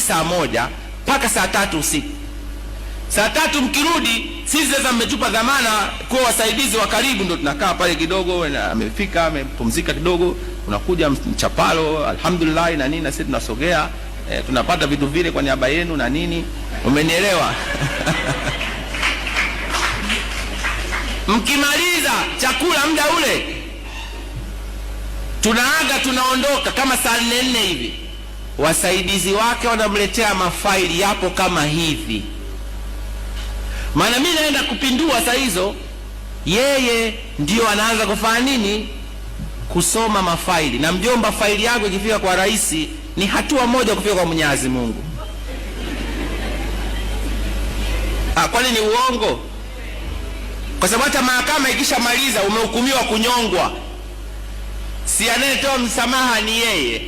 saa 1 mpaka saa 3 usiku. Saa 3 mkirudi, sisi sasa mmetupa dhamana kuwa wasaidizi wa karibu, ndio tunakaa pale kidogo, na amefika amepumzika kidogo, unakuja mchapalo alhamdulillah na nini, na sisi tunasogea, tunapata vitu vile kwa niaba yenu na nini, umenielewa? Mkimaliza chakula muda ule tunaaga, tunaondoka kama saa 4 hivi. Wasaidizi wake wanamletea mafaili yapo kama hivi. Maana mimi naenda kupindua saa hizo, yeye ndio anaanza kufanya nini? Kusoma mafaili. Na mjomba, faili yako ikifika kwa rais ni hatua moja kufika kwa Mwenyezi Mungu. Kwani ni uongo? Kwa sababu hata mahakama ikishamaliza umehukumiwa kunyongwa, si anayetoa msamaha ni yeye.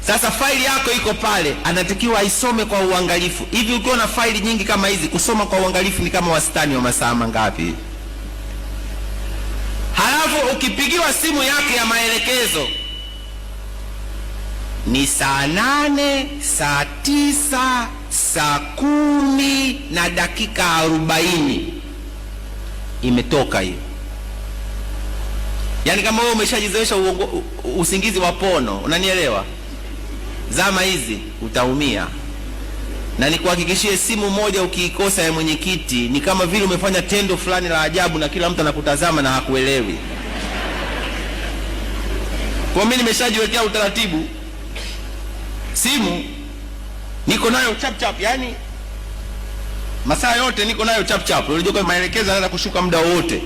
Sasa faili yako iko pale, anatakiwa aisome kwa uangalifu. Hivi ukiwa na faili nyingi kama hizi, kusoma kwa uangalifu ni kama wastani wa masaa mangapi? Halafu ukipigiwa simu yake ya maelekezo ni saa 8, saa 9, saa 10 na dakika 40 imetoka hiyo. Yaani kama wewe umeshajizoesha usingizi wa pono, unanielewa? Zama hizi utaumia. Na nikuhakikishie, simu moja ukiikosa ya mwenyekiti ni kama vile umefanya tendo fulani la ajabu na kila mtu anakutazama na hakuelewi. Kwa mimi nimeshajiwekea utaratibu, simu niko nayo chap chap, yani masaa yote niko nayo chap chap. Unajua kwa maelekezo yanaweza kushuka muda wote.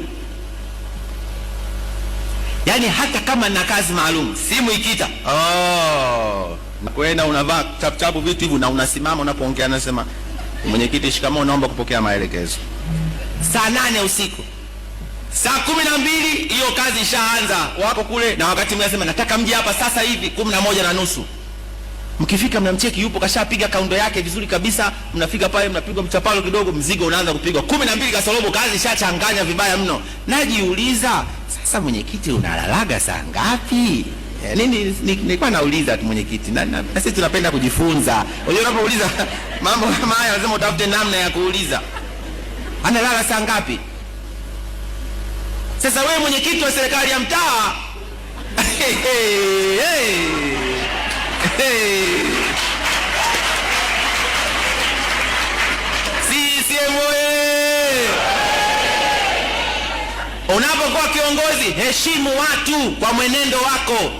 Yaani hata kama na kazi maalum, simu ikita, oh, kwenda unavaa chap chap vitu hivi na unasimama unapoongea, anasema mwenyekiti, shikamoo, naomba kupokea maelekezo. Saa 8 usiku, saa 12 hiyo kazi ishaanza, wako kule, na wakati mwingine anasema nataka mje hapa sasa hivi 11:30. Mkifika mnamcheki yupo kashapiga kaundo yake vizuri kabisa, mnafika pale mnapigwa mchapalo kidogo, mzigo unaanza kupigwa. 12 kasorobo, kazi ishachanganya vibaya mno. Najiuliza, sasa mwenyekiti unalalaga saa ngapi? Nini nilikuwa nauliza tu mwenyekiti, na sisi tunapenda kujifunza. Unajua unapouliza mambo kama haya lazima utafute namna ya kuuliza. Analala saa ngapi? Sasa wewe mwenyekiti wa serikali ya mtaa, CCM oye! Unapokuwa kiongozi, heshimu watu kwa mwenendo wako.